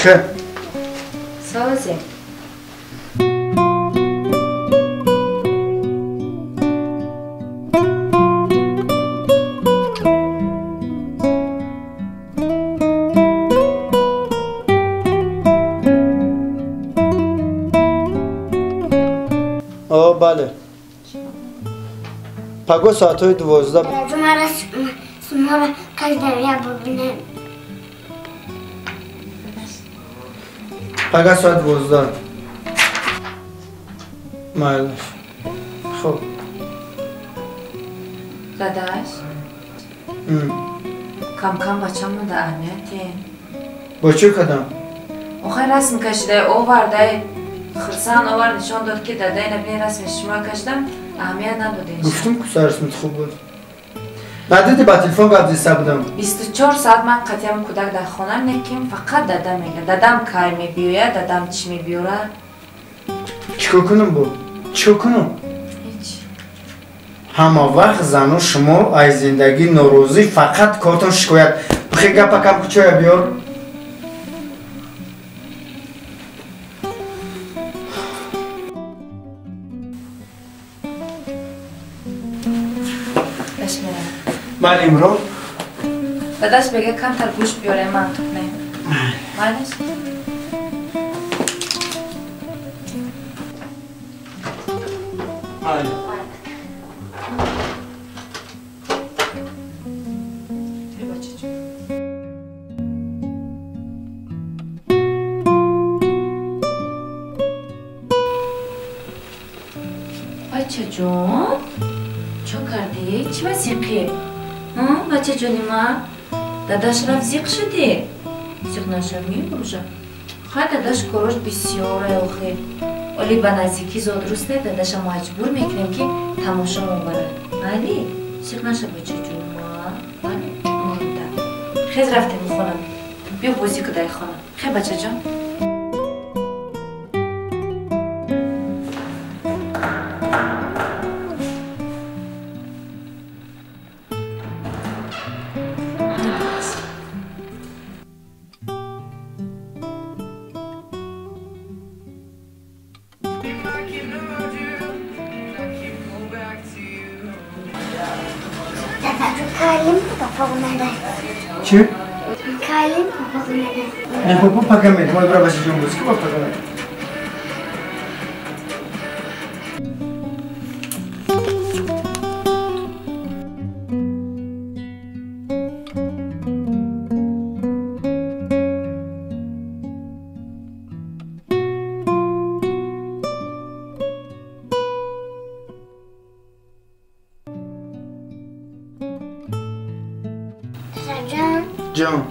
Чихе? Созе. Бале. Паго соатҳои 12. Пага соат 12. Майлаш. Хуб. Дадаш? Кам-кам бачамон да аҳамияте. Бо чӣ кардам? Охай расм кашидай, овардай. Хирсан овард, нишон дод, ки дадай набини расми шумо кашидам, аҳамият надодем. Гуфтум ку сарасмит хуб буд. Надиди ба телефон гап зиста будам. 24 соат ман қатъиям кӯдак дар хона неким, фақат дадам мегӯяд. Дадам кай мебиёяд, дадам чӣ мебиёрад? Чӣ кор кунам бо? Чӣ кор кунам? Ҳеҷ. Ҳама вақт зану шумо аз зиндагӣ норозӣ, фақат кортон шикоят. Бихе гапа кам кучоя биёр. Ман имрӯз дадаш мега камтар гӯшт биёрем, ман тухне. Майлаш? Майли. Бачаҷон, чо кардӣ? Чӣ ба зиқӣ? Бачаҷони ман, дадаш рафт зиқ шудӣ? Зиқ нашавӣ божа. Хай дадаш корош бисёре охе. Оли ба наздикӣ зодрӯз не, дадаша маҷбур мекунем, ки тамошо мобарад. Али, зиқ наша бачаҷони ман. Али, монда. Хез рафтем хона. Биё бозӣ ку дар хона. Хе бачаҷон. Чӣ? Калим папа омада. Не, папа пага мед. Мой бра бачаҷон бозӣ ку, пага мед. جان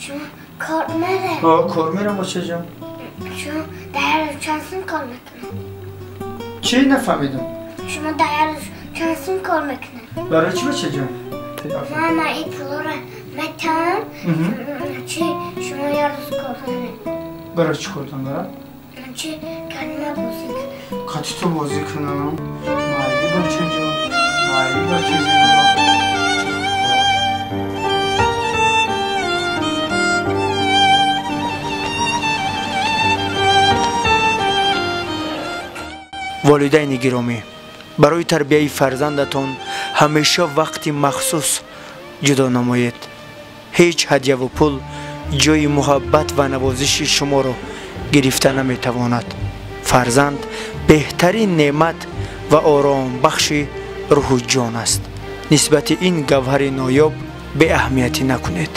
شما کار میره؟ کار میرم باشه جان. شما در چند سال کار میکنه؟ چی نفهمیدم؟ شما در چند سال کار میکنه؟ برای چی بچه جان؟ من این پول رو متم چی شما یه روز کار کنه؟ برای چی کار کنم برای؟ چی کلمه بازی کنم؟ کاتی تو بازی کنم؟ مایلی بچه جان، مایلی بچه جان. Волидайни гиромӣ, барои тарбияи фарзандатон ҳамеша вақти махсус ҷудо намоед. Ҳеҷ ҳадяву пул ҷои муҳаббат ва навозиши шуморо гирифта наметавонад. Фарзанд беҳтарин неъмат ва оромбахши рӯҳу ҷон аст. Нисбати ин гавҳари ноёб беаҳамиятӣ накунед.